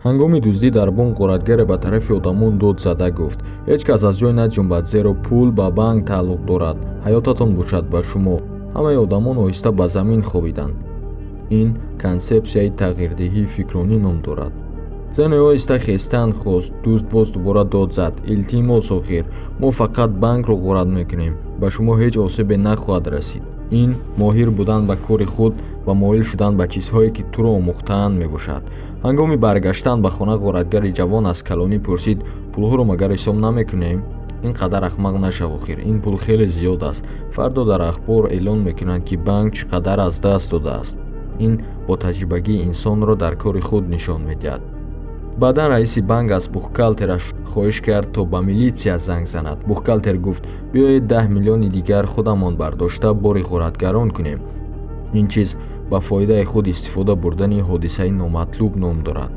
Ҳангоми дуздӣ дар бонк ғоратгаре ба тарафи одамон дод зада гуфт: «Ҳеҷ кас аз ҷой наҷунбад, зеро пул ба банк тааллуқ дорад, ҳаётатон бошад ба шумо». Ҳамаи одамон оҳиста ба замин хобиданд. Ин консепсияи тағйирдиҳии фикронӣ ном дорад. Зане оҳиста хестан хост. Дузд боз дубора дод зад: «Илтимос, охир, мо фақат банкро ғорат мекунем, ба шумо ҳеҷ осебе нахоҳад расид». Ин моҳир будан ба кори худ ва моил шудан ба чизҳое, ки туро омӯхтаанд, мебошад. Ҳангоми баргаштан ба хона ғоратгари ҷавон аз калонӣ пурсид: «Пулҳоро магар ҳисоб намекунем?» «Ин қадар ахмақ нашав, охир, ин пул хеле зиёд аст. Фардо дар ахбор эълон мекунанд, ки банк чӣ қадар аз даст додааст». Ин ботаҷрибагии инсонро дар кори худ нишон медиҳад. Баъдан раиси банк аз бухгалтераш хоҳиш кард, то ба милитсия занг занад. Бухгалтер гуфт: «Биёед, 10 миллиони дигар худамон бардошта бори ғоратгарон кунем». Ин чиз ба фоидаи худ истифода бурдани ҳодисаи номатлуб ном дорад.